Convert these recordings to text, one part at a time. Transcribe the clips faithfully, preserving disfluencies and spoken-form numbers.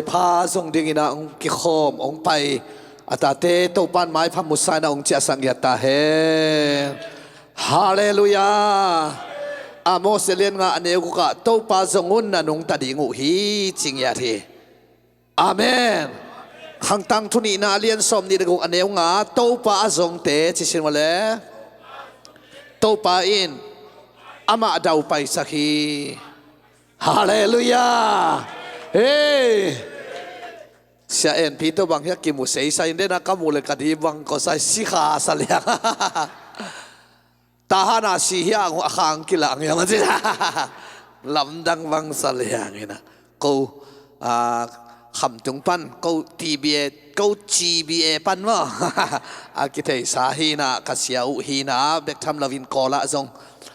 Pha zong dingin ah hong kikhawm, hong pai a tate Topan maipha musa in ah hong ciahsak ngiat ta hen. Halleluiah. Amos alian nga aneu guk ah Topa zong un, na nungta ding uh hi, ci ngiat hi. Amen. Khangtang thu nihna alian sawmnih le guk aneu nga, Topa a zongte, ci sin mawle. Topa in amah daupaisak hi. Halleluiah. Hei. Sia En Pi tawh bang hiah kimu seisai in, den a ka muh le ka di bang kawsai, sikha sa liang. Tahan a si hiah a khang kilang hiam a ci. Lamdang bang sa liang in ah. Ko, ah, Khamtung pan, ko T B A, ko G B A pan maw. A kitheisa hi in ah, ka sia uh hi in ah, bek tham lo in Kawl ah zong,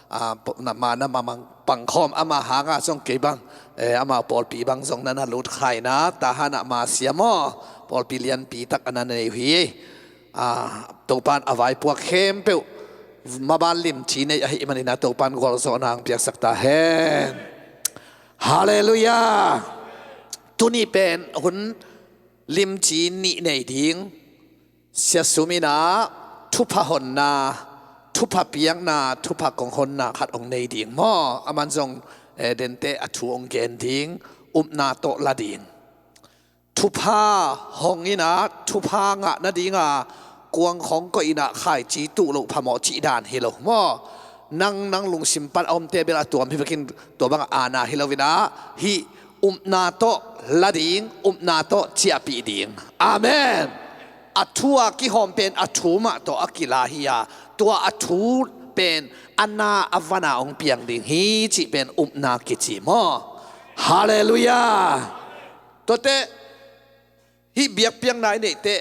ah, po-, na ma, na ma mang pangkhawm, ama hang ah zong kei bang, eh, ama pawlpi bang zong na na lut kha in ah, Tahan ah ma sia maw, pawlpi lianpi tak a na nei uh hi. Ah, Topan a vaipuak khempeuh maban limci nei ahih manin ah Topan gualzawhna hong piaksak ta hen. Halleluiah. Tuni pen hun limci nih nei ding. Sia Sum in ah thupha honna, thupha piakna, thupha kong honna khat hong nei ding maw. Aman zong, eh, dente a thu hong gen ding, upna tawh la ding. Thupha hong in ah, thupha ngah nading a kuang khawng koih in ah khaici tuh loh phamawh cih dan hi lo maw. Nang, nang lungsim pan a omte bel a tuam hi vekin, tua bang a aana hi lo in ah, hih upna tawh la ding, upna tawh ciahpih ding. Amen. A thu a kihawm pen a thu mah tawh a kila hi a, tua a thu pen a na a van a hong piang ding hi cih pen upna kici maw. Halleluiah. Tuate, hih biakpiakna i neihte,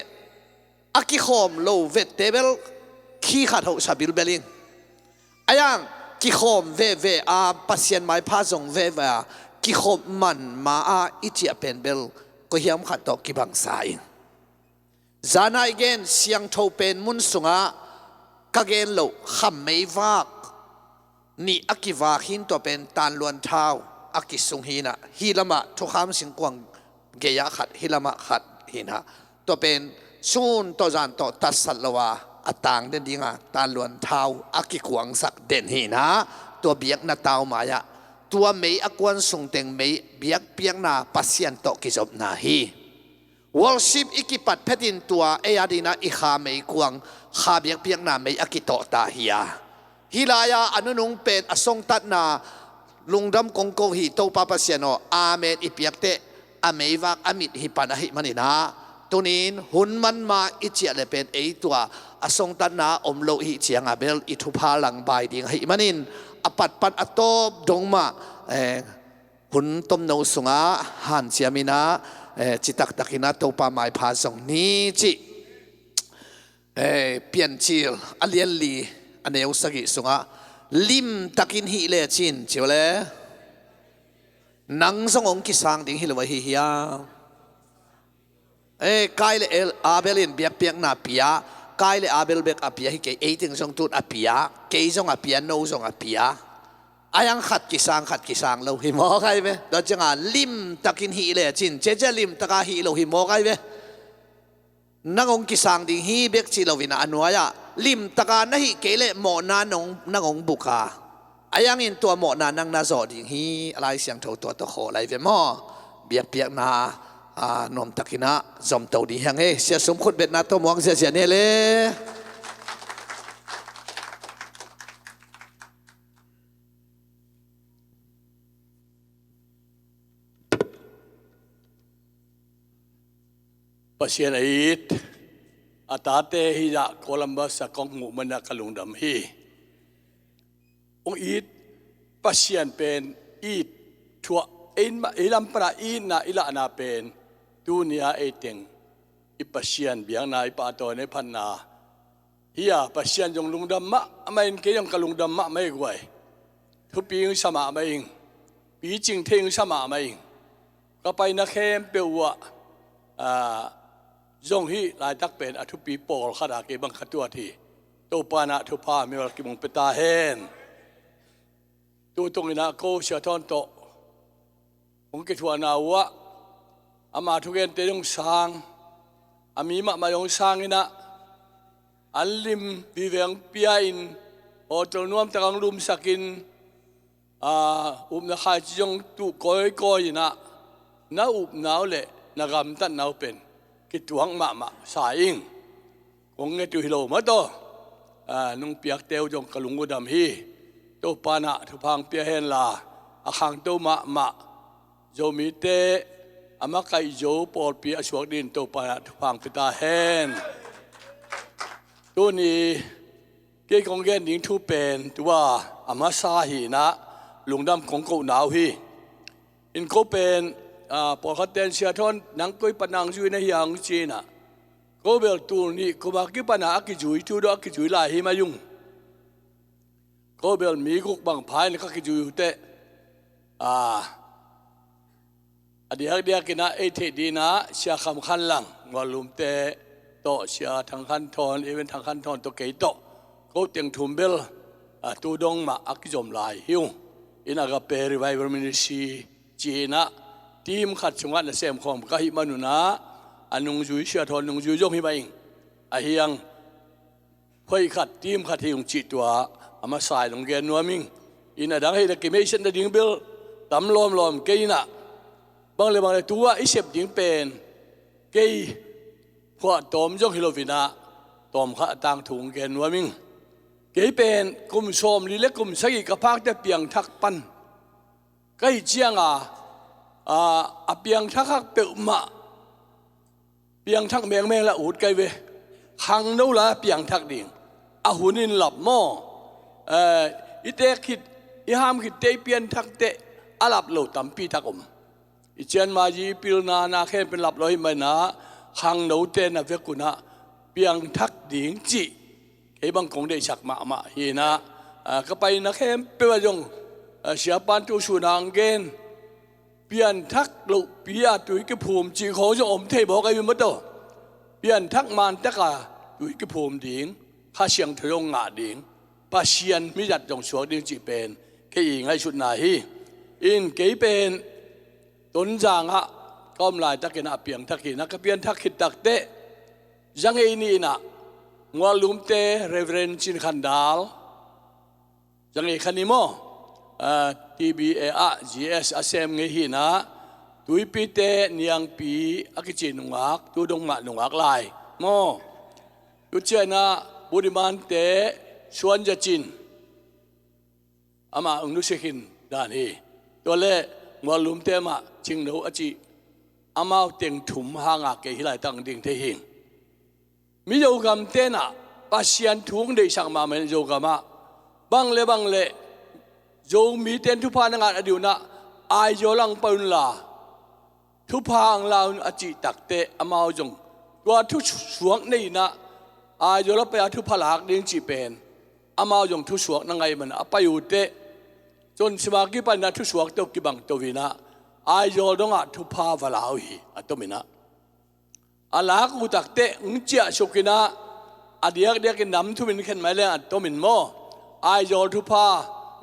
a kikhawm lo vette bel khi khat hoh sa bilbel ing. A yang kikhawm veve a, Pasian maipha zong veve a, kikhawm man ma a i ciah pen bel koi hiam khat tawh kibangsa ing. Zana i gen siangtho pen mun sungah ka gen loh kham meivak nih a kivak hi in, tua pen tanluan thau a kisung hi in ah, hih lamah thukham singkuang gei-ah khat, hih lamah khat hi in ah, tua pen sun tawh zan tawh tatsat lo a, a tang den ding a tanluan thau a kikuangsak den hi in ah, tua biakna tau mai-ah tua mei a kuan sung teng mei biakpiakna Pasian tawh kizopna hi. Worship i kipat phetin tua ei a dingin ah i kha meikuang, kha biakpiakna mei a kitawh ta hi a. Hih lai-a a nunung pen a songtatna lungdam kong ko hi, Topa Pasian aw, amen i piak teh a meivak a mit hi pan ahih manin ah, tunin hun manma i ciah le pen ei tua a songtatna om lo i hih cianga bel i thupha langbai ding ahih manin, a patpat a tawp dong mah, eh, hun tomno sungah hanciam in ah, eh, citaktakin ah Topa maipha zong ni cih, eh, Piancil a lianli a neu sagih sungah, limtakin hih lecin, ci uh le, nang zong hong kisang ding hi lo ahi hiam? Eh, Kain le El-, Abel in biakpiakna pia, Kain le Abel bek a pia hi kei, ei teng zong tun a pia, kei zong a pia, no zong a pia. A yang khat kisang, khat kisang lo hi mawk ai ve. Tua cianga limtakin hih lecin, cece limtaka hih lo hi mawk ai ve. Nang hong kisang ding hi bek cih lo in ah, a nuai-ah limtaka na hih kei leh mawhna nong, nang hong buk a, a yangin tua mawhna nang na zawh ding hi. A Lai Siangtho tua tawh khawl lai ve maw. Biakpiakna, a, nuamtakin ah zomto ding hi hang e. Sia Sum khutbetna tawh muang ziahziah ni le. Pasian a it, a tate hi zah Columbus a kong muh mana ka lungdam hi. Hong it Pasian pen it thuah, ei ma-, ei lam pana itna i lahna pen tunia ei teng i Pasian biakna i pahtawi na i phatna hi a, Pasian zong lungdam mahmah in, kei zong ka lungdam mahmah hi guai. Thupi hong sa mahmah ing, picing thei hong sa mahmah ing. Ka paina khempeuh uh ah, a, zong hih laitak pen a thupi pawlkhat a kei bang ka tuat hi. Topa in ah thupha mimal kimong pia ta hen. Tutung in ah ko Sia Thawn tawh hong kithuahna uh ah, ama thugente zong sang, a mi mahmah zong sang inah, an lim viveng pia in, awtol nuamtak ang lumsakin, a, upna khaici zong tuh kawikawi inah, na upna uh le na gamtatna uh pen kituak mahmah sa ing. Kong nget uh hi lo mah tawh, a, nong piakte uh zong ka lung uh dam hi. Topa nah thupha hong pia henla, a khangto mahmah Zomite a makaih Zo pawlpi a suak dingin Topa nah thupha hong pia ta hen. Tuni kei kong gen ding thu pen tua a masa hi inah, lungdam kong kohna uh hi. In ko pen, a, pawlkhatte in, Sia Thawn, nang koi pan nang zui na hiang, ci inah, ko bel tul nih kum a kipana a kizui, tu dong a kizui lai hi mai ung. Ko bel mi guk bang pha in ka kizui uh teh, a, a diakdiak inah ei theih ding inah Sia Kham Khan Lang, Muallumte tawh, Sia Thang Khan Thawn, Even Thang Khan Thawn tawh, kei tawh, ko teng thum bel, a, tu dong mah a kizom lai hi ung. In Agape Revival Ministry ci inah, team khat sungah nasem khawm ka hih man un ah, a nungzui, Sia Thawn nungzui zong hi mah ing. Ahi hang hoih khat, team khat hi ung cih tua a masa in hong gen nuam ing. In a dang hei le kimei siat nading bel tam lawmlawm kei inah, bang le bang le tu-ah i sep ding pen kei phuahtawm zong hi lo inah, tawmkhat a tangthu hong gen nuam ing. Kei pen kum sawmli le kum sagih ka phakte piangthak pan ka hih cianga, a, a piangthak hak peuhmah, piangthak mengmeng la ut kai ve. Khangno la piangthak ding, a hun in lap maw? Eh, i tek khit, i ham khit teh, i pianthak teh a lap lo tampi tak om. I cianma zi i pilna na khempeuh lap lo hi mah inah, khangnote na vek un ah piangthak ding cih kei bang kong deihsak mahmah hi inah, a, ka paina khempeuh ah zong, a, Siapa in tu sun hong gen, pianthak lohpi-a tui kiphum cih khawng zong om thei mawk ahi mah tawh. Pianthak mantak-a tui kiphum ding, Kha Siangtho zong ngah ding, Pasian mizat zong suak ding cih pen kei i ngaihsutna hi. In kei pen Tonzang ah ka om laitakin ah piangthak hi inah, ka pianthak khit takteh, za ngei ni inah, Muallumte Reverend Cin Khan Dal, za ngei kha ni maw? Ah, T B A ah G S a sem ngei hi inah, Tuipite Niangpi a kici nungak, tu dong mah nungak lai maw? Tu ciang inah Budimante Suan Za Cin, amah hong nusia khin dan hi. Tua le Muallumte mah Cingno a cih, amau teng thum hanga kei hih laitak hong ding thei hi ing. Mi Zogamte nah Pasian thu hong deihsak mahmah in, Zogam ah bang le bang le Zomite in thupha na ngat a diu nah Aizawl ah hong pai unla, thupha hong la un a cih takteh, amau zong tua thusuak nei inah, Aizawl ah pai-a thupha lak ding cih pen amau zong thusuak na ngaih man a pai uh teh, Chonsim a kipan inah thusuak tawh kibang to inah, Aizawl dongah thupha va la uh hi, a tom inah. A lak uh takteh hong ciahsuk inah, a diakdiakin nam thum in khen mai leng a tom in maw? Aizawl thupha,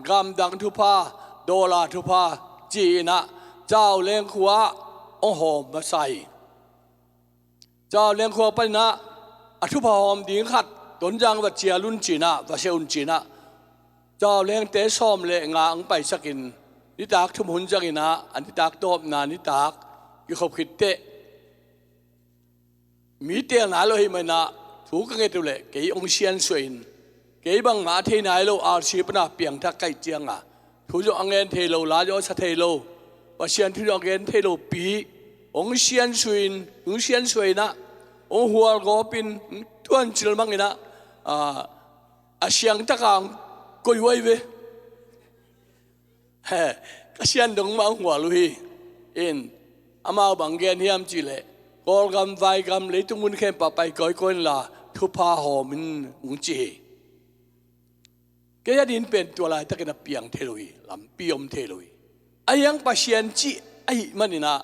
gamdang thupha, dollar thupha ci inah, Cauleng khua-ah hong hawm masa hi. Cauleng khua pan inah a thupha hawm ding khat Tonzang va cial un ci inah, va sia un ci inah, Caulengte sawm le nga hong paisakin, nitak thum hun zang inah, a nitak tawpna nitak kikhop khit teh, mi teel nai lo hi mah inah, thu ka nget uh leh kei hong siansuah in, kei bangmah a thei nai lo R C pana piangthak ka hih cianga, thu zong a ngen thei lo, la zong a sa thei lo, Pasian thu zong a ngen thei lopi, hong siansuah in, hong siansuah inah, hong hualgawp in, hong tuancil mang inah, a, a siangtaka hong koih uh ahi ve. He, ka sian dong mah hong hual uh hi. In, amau bang gen hiam cih leh, Kawlgam, Vaigam, leitung mun khempeuh pai kawikawi inla, thupha hawm in, hong ci hi. Kei a din pen tua laitakin a piang thei lo hi, lampi om thei lo hi. Ahi hang Pasian cih ahih man inah,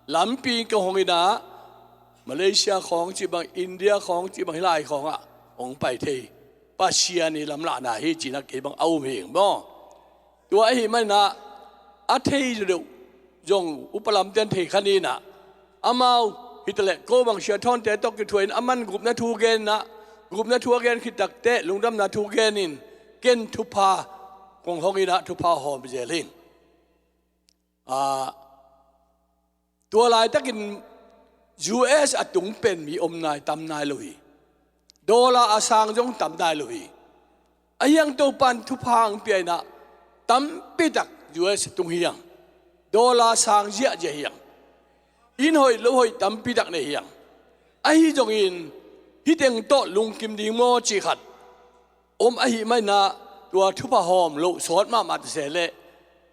lampi in ka hong inah, Malaysia khawng cih bang, India khawng cih bang, hih lai khawngah hong pai thei. Pasian i lamlahna hi ci inah kei bang a um hi ing maw? Tua ahih man inah, a thei deuh zong upa lamte in thei kha ni inah, Amau hi taleh ko bang Sia Thawn te tawh kithuah in aman gupna thu gen inah, gupna thu a gen khit takteh lungdamna thu gen in, ken thupha kong hong inah thupha hawm zel hing. Ah, tua laitakin U S a tung pen mi om nai tam nai lo hi. Dollar a sang zong tam nai lo hi. Ahi hang Topan thupha hong pia inah tampitak U S a tung hi hang. Dollar sang ziahziah hi hang. Inn hoih lo hoih tampitak nei hi hang. Ahi zongin hih teng tawh lungkim ding maw cih khat om ahih manin ah tua thupha hawm loh sawt mahmah ta se leh,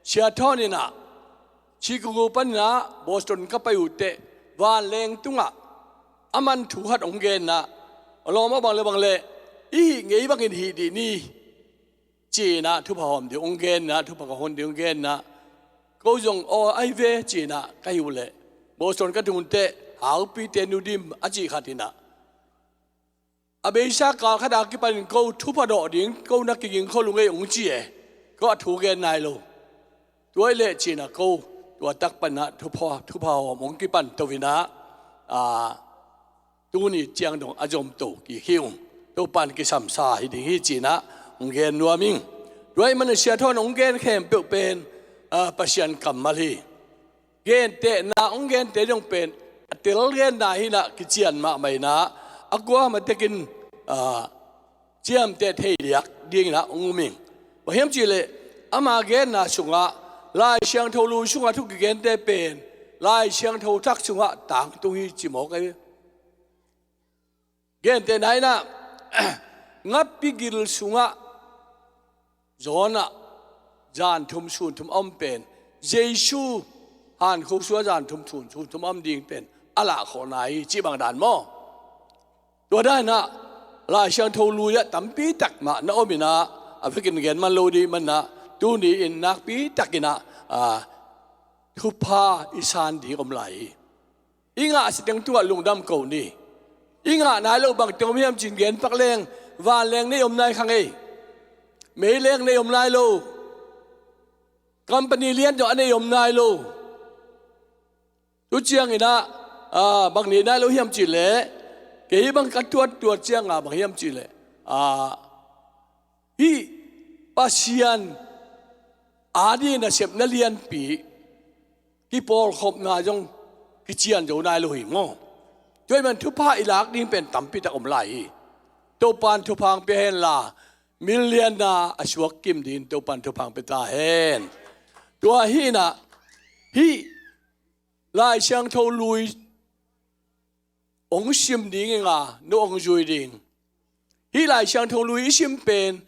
Sia Thawn inah Chicago panin ah Boston ka pai uh teh vanleng tungah aman thu khat hong gen inah, a lawm a bang le bang le i hih ngei bangin hih dih ni, ci inah thupha hawm ding hong gen inah, thupha ka hon ding hong gen inah, ko zong aw ahi ve ci inah ka hih uh leh Boston ka tung teh haupite nu dim a cih khat inah, a beisa kal khat a kipanin ko thupha dawh ding, ko na kiging khol uh ngei hong ci e. Ko a thu gen nai lo. Tua hi leh ci inah ko tua tak panah thupha, thupha hawm hong kipan to inah, a, tuni ciang dong a zom to kik hi ung. Topan kisamsa hi ding hi ci inah hong gen nuam ing. Tua ahih manin Sia Thawn hong gen khempeuh pen, a, Pasian kammal hi. Gentehna hong gente zong pen a tel genna hi inah kician mahmah inah, a kuamah tekin, a, ciamteh thei liak ding inah hong um ing. Bang hiam cih leh ama genna sungah, Lai Siangtho Lui sungah thu kigente pen Lai Siangtho Thak sungah tangtung hi ci mawk ahi. Gentehna inah, ngapi gil sungah Jonah zan thum sun thum a om pen, Jesu hankhuk sungah zan thum sun, sun thum a om ding pen a lahkhawhna hi cih bang dan maw? Tua dan inah Lai Siangtho Lui ah tampi tak mah na om inah, a vekin gen man lo ding manin ah, tuni in nakpi tak inah, a, thupha i san ding om lai hi. I ngah a si teng tungah lungdam ko ni. I ngah nai loh bang teng om hiam cih gen pak leng, vanleng nei om nai kha ngei. Meileng nei om nai lo. Company lian zong a nei om nai lo. Tu ciang inah, a, bang nei nai lo hiam cih leh, kei bang ka tuat tuat ciang a bang hiam cih leh, a, hih Pasian adingin a sepna lianpi kipawlkhopna zong kician zo nai lo hi maw? Tua ahih man thupha i lak ding pen tampi tak om lai hi. Topan thupha hong pia hen la, milianna a suak kim dingin Topan thupha hong pia ta hen. Tua hi inah, hih Lai Siangtho Lui hong sim ding ing a, no hong zui ding. Hih Lai Siangtho Lui i sim pen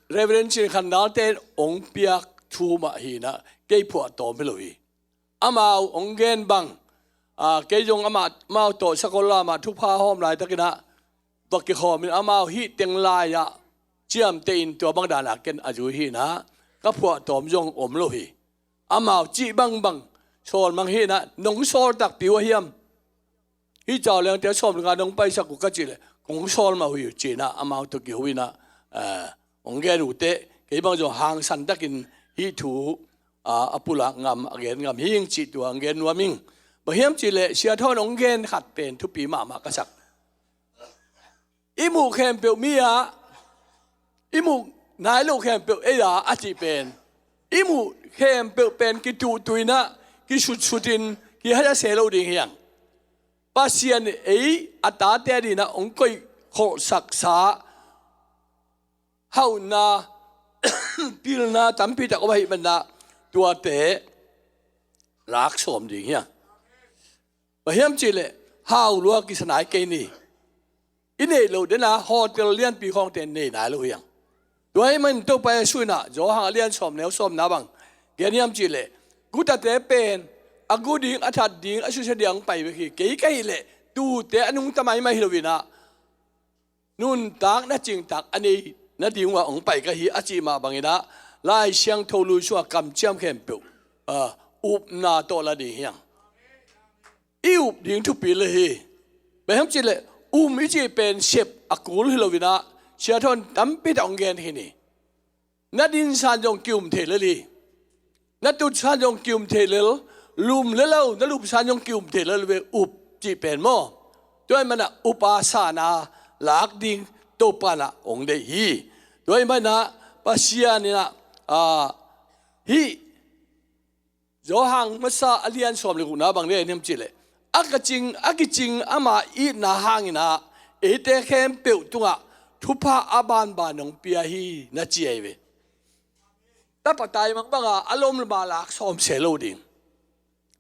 Reverend Cin Khan Dal te hong piak thu mah hi inah, kei phuahtawm hi lo hi. Amau hong gen bang, a, kei zong amah, amau tawh sakol lamah thupha hawm laitak inah va kikhawm in, amau hih teng lai-ah ciamteh in tua bang dan a ken a zui hi inah, ka phuahtawm zong om lo hi. Amau cih bangbang sawl mang hi inah, nong sawl takpi uh a hiam? Hih Cau Leungte sawm le nga nong paisak uh ka cih leh, kong sawl mah uh hi uh ci inah amau tawh kiho inah, eh, hong gen uh teh, kei bang zong hangsan takin hih thu, a, a pulak ngam, a gen ngam hing cih tua hong gen nuam ing. Bang hiam cih leh Sia Thawn hong gen khat pen thupi mahmah ka sak. I muh khempeuh mi-ah, i muh nai loh khempeuh ei-ah a cih pen, i muh khempeuh pen kituhtui inah, kisutsutin, kihaiasa lo ding hi hang. Pasian in ei a tate adingin ah hong koih kholhsaksa hauhna, pilna tampi tak om ahih manin ah tuate lak sawm ding hi hang. Bang hiam cih leh hau lua kisa nai kei ni. I neih loh den a hotel lianpi khawngte nei nai lo hi hang. Tua ahih manin Topa Jesuh in ah Johan a lian sawm neu sawmna bang gen hiam cih leh, gutate pen a gu ding, a that ding, a susia ding ah hong pai bek hi. Kei ka hih leh tuute a nungta maimai hi lo in ah, nuntakna cingtak a nei nading uh ah hong pai ka hi a cih mah bangin ah, Lai Siangtho Lui sungah kamciam khempeuh, ah, upna tawh la ding hi hang. I up ding thupi lel hi. Bang hiam cih leh um i cih pen sep a kul hi lo in ah, Sia Thawn tampi tak hong gen hi ni. Na dinsan zong ki-um thei lel hi. Na tutsan zong ki-um thei lel. lum le lo, na lumsa in zong ki-um thei lo ve, up cih pen maw. Tua ahih manin ah upa san a lak ding Topa in ah hong deih hi. Tua ahih manin ah Pasian in ah, ah, hih Johan masa a lian sawm le gukna bang deih hiam cih leh, a kicing, a kicing ama itna hangin ah eite khempeuh tungah thupha a banban hong pia hi, na ci ahi ve. Tapa taimang bangin a lom le ma lak sawm se lo ding.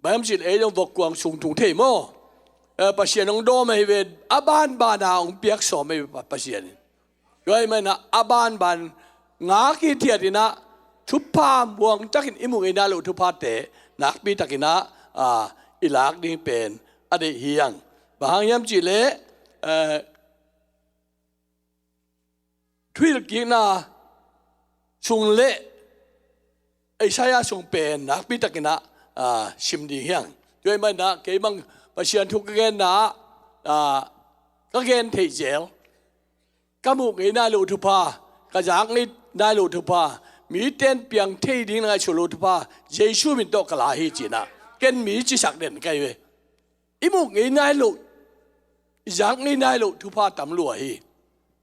Bang hiam cih leh ei zong vok kuang sung tung thei maw. Eh, Pasian hong dawm ahi ve, a banban a hong piak sawm ahi ve Pa-, Pasian in. Tua ahih manin ah a banban ngak hithiat in ah thupha muang takin i muh ngei nai loh thuphate nakpi takin ah, ah, i lak ding pen a deih hi hang. Bang hang hiam cih leh, eh, Thuhilhkikna sung le Isaiah sung pen nakpi takin ah, ah, sim ding hi hang. Tua ahih manin ah kei bang Pasian thu ka genna ah, ah, ka gen theih zel, ka muh ngei nai loh thupha, ka zak ngei nai loh thupha, mite in piang thei ding na ngaihsut loh thupha Jesu min tawh ka la hi ci-in ah ken mi cisak den ka hi ve. I muh ngei nai loh, i zak ngei nai loh thupha tam lua hi.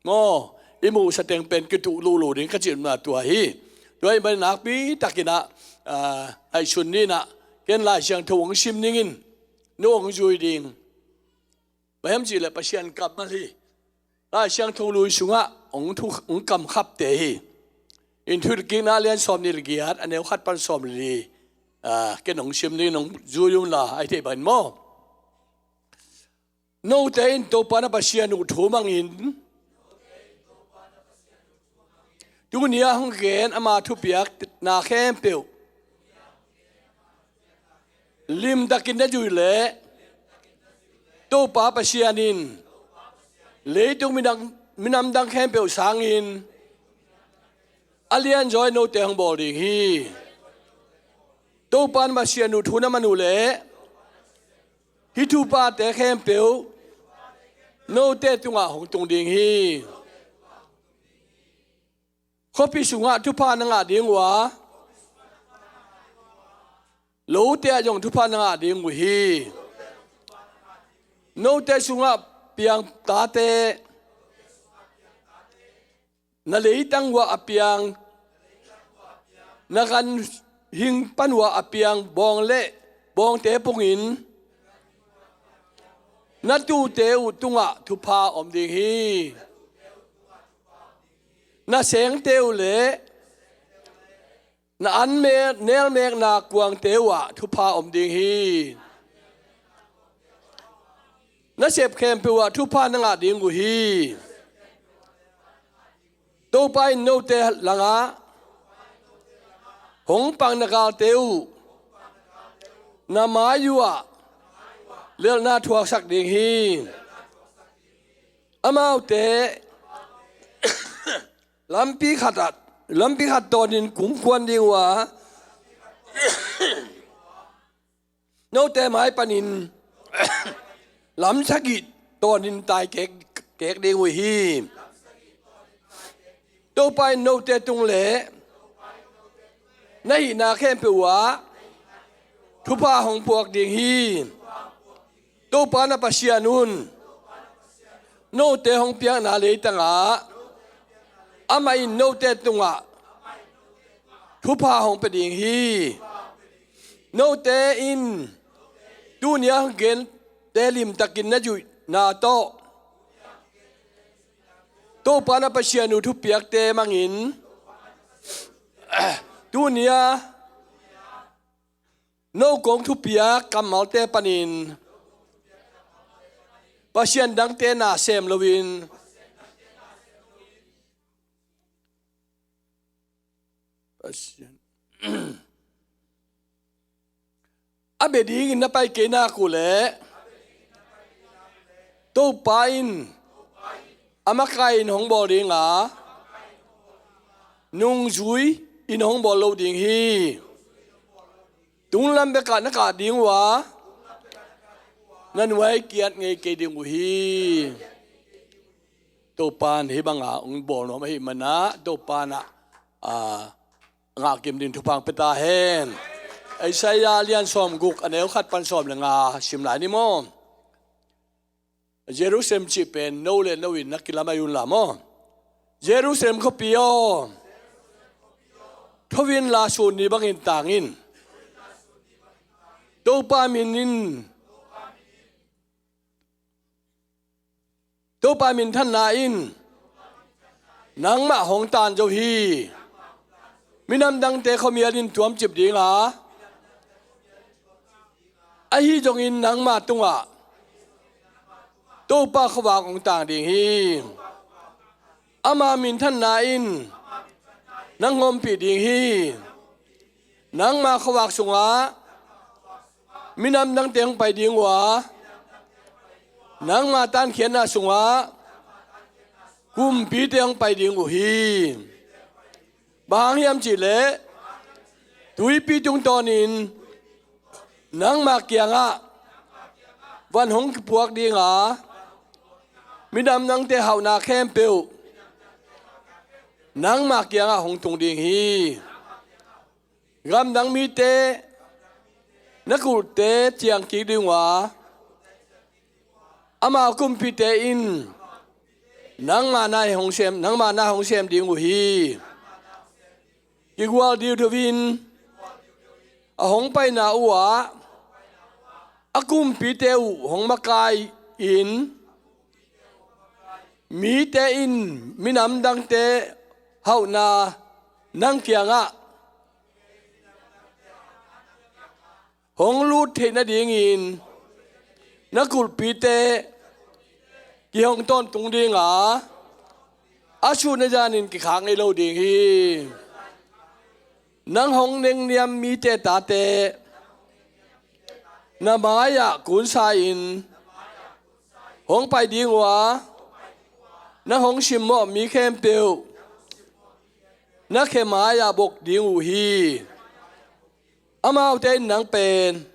Maw, i muhsa teng pen kituh luhluh ding ka cihna tua hi. Tua ahih manin nakpi takin ah, ah, ngaihsun ni in ah, ken Lai Siangtho hong sim ning in, no hong zui ding. Bang hiam cih leh Pasian kammal hi. Lai Siangtho lui sungah hong thu, hong kamkhapte hi. In Thuhilhkikna lian sawm nih le giat, a neu khat pan sawm le li, ah, ken hong sim ning in hong zui un la, a hi thei bangin maw. Note in Topa na Pasian uh thu mangin, tuni a hong gen ama thupiakna khempeuh limtakin na zuih leh, Topa Pasian in leitung minam, minam dang khempeuh sangin a lianzaw in note hong bawl ding hi. Topa na Pasian uh thu na man uh leh, hih thuphate khempeuh note tungah hong tung ding hi. Khuapi sungah thupha na ngah ding uh a, lote ah zong thupha na ngah ding uh hi. Note sungah piang tate, na leitang uh ah a piang, na ganhing pan uh ah a piang bawng le bawngte pungin na tuute uh tungah thupha om ding hi. Na sengte uh le na an me-, nelmekna kuangte uh ah thupha om ding hi. Na sep khempeuh uh ah thupha na ngah ding uh hi. Topa in note langah hong pang na galte uh na mai uh ah lelhna thuaksak ding hi. Amaute lampi khat ah, lampi khat tawnin kungkuan ding uh a, note mai panin lam sagih tawnin tai kek, kek ding uh hi. Topa in note tung le na hihna khempeuh uh ah thupha hong puak ding hi. Topa na Pasian un note hong piakna leitangah amah in note tungah thupha hong pia ding hi. Note in tuni a hong gente limtakin na zuihna tawh Topa na Pasian uh thupiakte mangin tuni a no kong thupiak kammalte panin pasian dangte na sem loin, Pasian a bia dingin na pai kei nak uh leh, Topa in a makaih in hong bawl ding a, nungzui in hong bawl lo ding hi. Tunglam bekah na kah ding uh a, na nuai kiat ngei kei ding uh hi. Topa in hih banga hong bawl nuam ahih manin ah Topa in ah, ah, ngahkim ding thupha hong pia ta hen. Isaiah lian sawmguk, a neu khat pan sawm le nga sim lai ni maw. Jerusalem cih pen no le no in na kilamai un la maw. Jerusalem khuapi aw, tho in la, sun ni bangin tang in. Topa min in, Topa minthanna in nangmah hong tan zo hi. Minam dangte khuamial in tuamcip ding a, ahi zongin nangma tungah Topa khuavak hong tang ding hi. Ama minthanna in nang hawmpih ding hi. Nangma khuavak sungah minam dangte hong pai ding uh a, nangma tankhiatna sungah kumpite hong pai ding uh hi. Bang hang hiam cihleh tuipi tungtawnin nangma kiangah van hong kipuak ding a, minam dangte hauhna khempeuh nangma kiangah hong tung ding hi. Gamdang mite na kulhte ciangkik ding uh a, amau kumpite in nangma na hong sem, nangma na hong sem ding uh hi. Kigual diudiu in a hong paina uh ah a kumpite uh hong makai-in, mite in minam dangte hauhna nang kiangah hong lut theih nadingin na kulhpite kihong tawntung ding a, a sun a zanin kikhak ngei lo ding hi. Nang hong nengniam mite tate na mai-ah kunsa-in hong pai ding uh a, nang hong simmawh mi khempeuh na khe mai-ah bok ding uh hi. Amaute in nang pen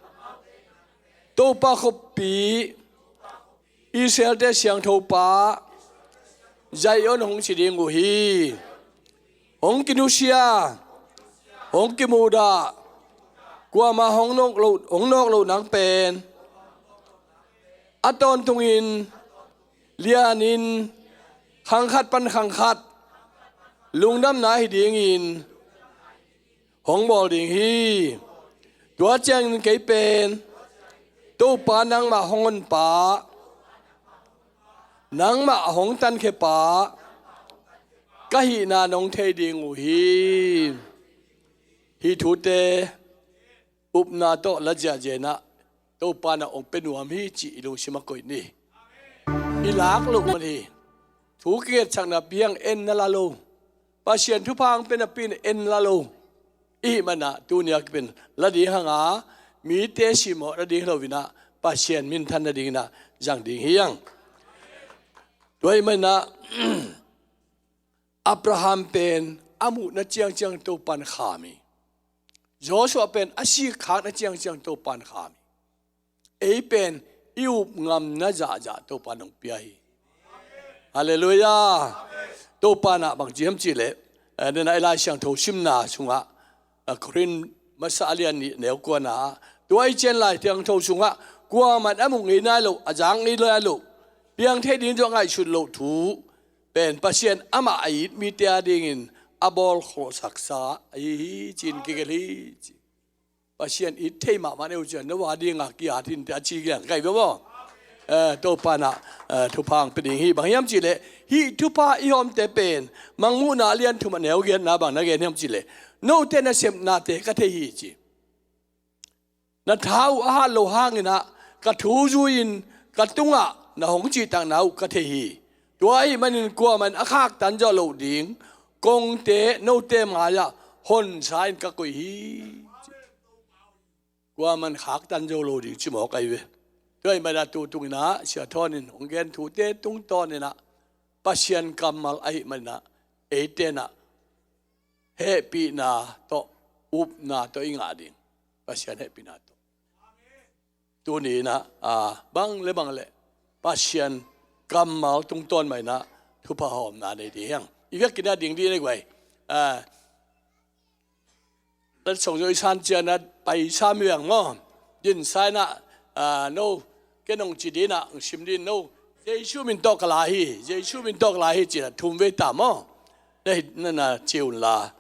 Topa khuapi, Israelte siangtho pa Zion hong ci ding uh hi. Hong kinusia, hong kimuhdah, kuamah hong nawk loh, hong nawk loh nang pen a tawntungin lianin khang khat pan khang khat lungdamna hi dingin hong bawl ding hi. Tua ciangin kei pen Topa nangmah hong honpa, nangmah hong tankhiapa ka hihna nong thei ding uh hi. Hih thute upna tawh la ziahziah in ah Topa in ah hong pia nuam hi cih i lungsim ah koih ni. I lak loh man hi. Thu kigelhsakna piang en na la lo, Pasian thupha hong pia napi in en la lo. I hih man ah tuni a kipan la ding hang a, mite simmawh la ding hi lo in ah Pasian minthan nadingin ah zang ding hi hang. Tua ahih man ah Abraham pen a muhna ciangciang Topa in kham hi. Joshua pen a sikkhakna ciangciang Topa in kham hi. Ei pen i up ngamna zahzah Topa in hong pia hi. Halleluiah. Topa in ah bang ci hiam cihleh, eh, nena i Lai Siangtho simna sungah, eh, Korin masa a lian nih neu kuana ah, tua i cian Lai Siangtho sungah kuaman a mu ngei nai lo, a zak ngei nai lo, piang thei ding zong ngaihsut loh thu pen Pasian amah a it mite a dingin a bawl khawlsaksa ahi hi ci-in kigelh hi ci. Pasian it thei mahmah na hi uh ciang no a dingah ki-at in teh a ci kiang kai ve maw. Eh, Topa in ah, eh, thupha hong pia ding hi. Bang hiam cihleh hih thupha i hawmte pen Mangmuhna a lian thum a neu giatna bang na gen hiam cihleh, note nasepnate ka thei hi ci. Na tha uh a hat loh hangin ah ka thu zui-in ka tungah na hong cihtakna uh ka thei hi. Tua ahih manin kuaman a khaktan zawh loh ding kongte note mai-ah honsa-in ka koih hi. Kuaman khaktan zo lo ding ci mawk ahi ve. Tua ahih man ah tu tungin ah Sia Thawn in hong gen thute tungtawn in ah Pasian kammal ahih man ah eite in ah hehpihna tawh, upna tawh i ngah ding. Pasian hehpihna tawh. Tuni in ah, ah, bang le bang le Pasian kammal tungtawn mah in ah thupha hawmna nei ding hi hang. I vekin ah ding dih nei guai. Ah, Lat song zo i san cianah pai sam hi veng maw. Din sainah, ah, no, ken hong ci dinah hong sim din no. Jesu min tawh ka la hi, Jesu min tawh ka la hi cinah thum vei ta maw. Na hi, na, na ci unla.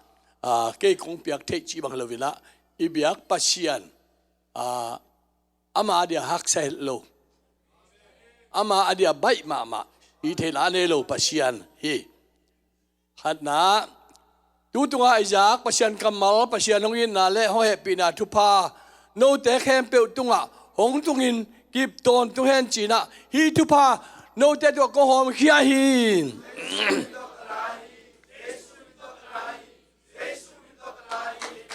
Ah, kei kong piak theih cih bang lo inah i biak Pasian, ah, ama a dia haksa het lo, ama a dia baih mahmah, i theih la nei lo Pasian hi. Khatna, tu tungah i zak Pasian kammal, Pasian hong itna le hong hehpihna thupha note khempeuh tungah hong tungin kip tawntung hen cinah hih thupha note tungah kong hawmkhia hi.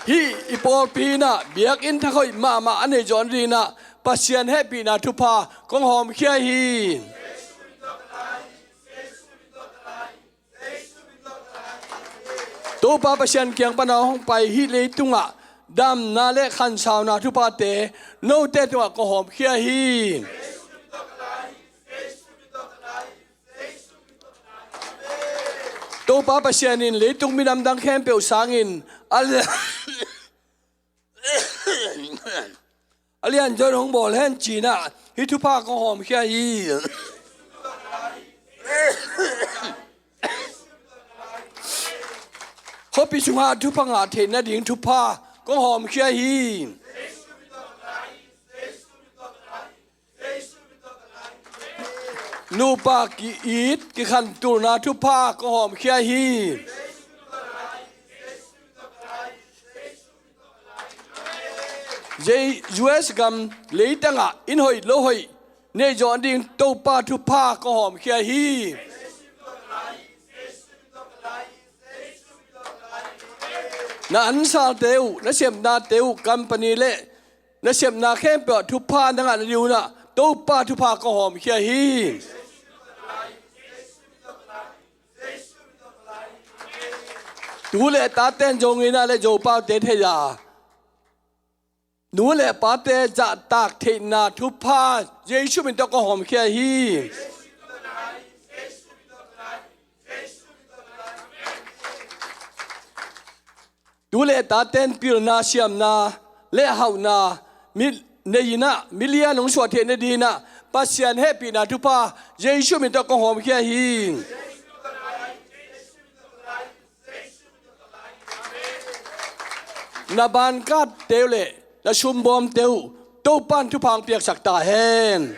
Hih i pawlpi inah biakinn thak hoih mahmah a neih zawh nadinginah Pasian hehpihna thupha kong hawmkhia hi. Topa Pasian kiang pana hong pai hih leitungah damna le khansauna thuphate note tungah kong hawmkhia hi. Topa Pasian in leitung minam dang khempeuh sangin a li-, a lianzaw in hong bawl hen cinah hih thupha kong hawmkhia hi. Khuapi sungah thupha ngah theih nading thupha kong hawmkhia hi. Nupa ki-it kikhantulna thupha kong hawmkhia hi. Jei U S gam leitangah in hoih lo hoih neih zawh ding Topa thupha kong hawmkhia hi. Na ansalte uh, na sepnate uh, company le na sepna khempeuh ah thupha na ngah nading unah Topa thupha kong hawmkhia hi. Tu le taten Zo ngeina le Zo paute thei-a nu le pate zahtak theihna thupha Jesu min tawh kong hawmkhia hi. Tu le taten pilna, siamna le hauhna mi, nei-inah milian hong suah theih nadinginah Pasian hehpihna thupha Jesu min tawh kong hawmkhia hi. Na bankatte uh le na sumbawmte uh Topan thupha hong piaksak ta hen.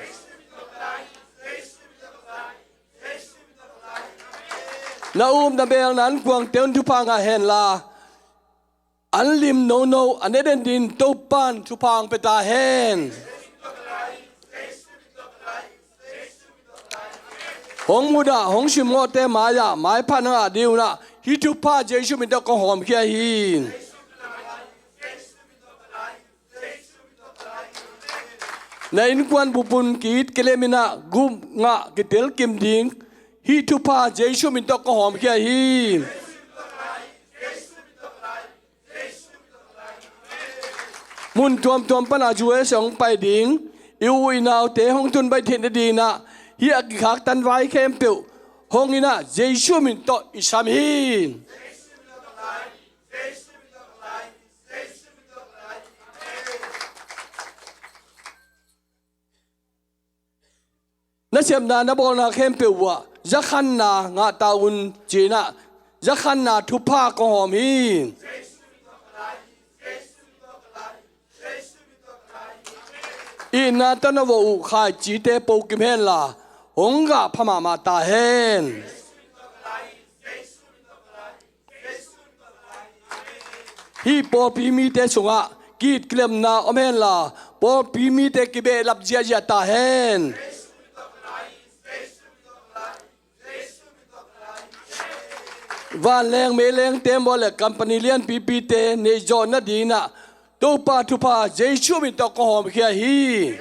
Na um na beel na ankuangte un thupha ngah henla, an lim nono an eden din Topan thupha hong pia ta hen. Hong mudah hong simngawhte mai-ah maipha na ngah ding unah hih thupha Jesu min tawh kong hawmkhia hi. Na innkuan bupun ki-it kileminah gum ngah kitel kim ding hih thupha Jesu min tawh kong hawmkhia hi. Mun tuamtuam pana U S hong pai ding i u i naute hong tun baih theih nadinginah hih a kikhak tanvai khempeuh hong inah Jesu min tawh i sam hi. Na sepna na bawlna khempeuh uhah zakhanna ngah ta un cinah zakhanna thupha kong hawm hi. Itna tawh na vawh uh khaicite po kim henla hong gah pha mahmah ta hen. Hih pawlpi mite sungah ki-it kilemna om henla pawlpi mite kibehlap ziahziah ta hen. Vanleng meileng tembaw le company lianpipite neihzawh nadinginah Topa thupha Jesu min tawh kong hawmkhia hi.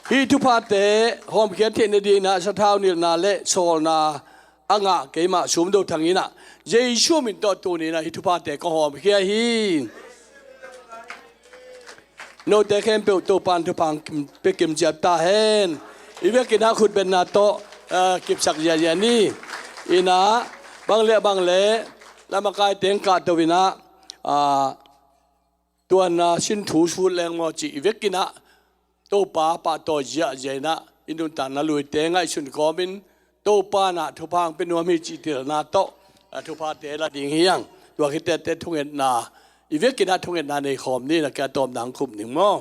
Hih thuphate hawmkhia theih nadinginah sathau nilhna le sawlna a ngah keimah Sum Do Thang inah Jesu min tawh tuninah hih thuphate kong hawmkhia hi. Note khempeuh Topan thupha hong pia kimciat ta hen. I vekinah khutbetna tawh, ah, kipsak ziahziah ni. Inah Bang le bang le, lamakaite in kahto in ah, aa, tuanna sin thu sut leng maw cih i vekin ah, Topa pahtawi ziahziah in ah, i nuntakna luite ngaihsun kawmin, Topa in ah thupha hong pia nuam hi cih telna tawh, aa, thuphate la ding hi hang. Tua khit teh thungetna, i vekin ah thungetna nei khawm ni in ah, ka tawpna hong khum ning maw.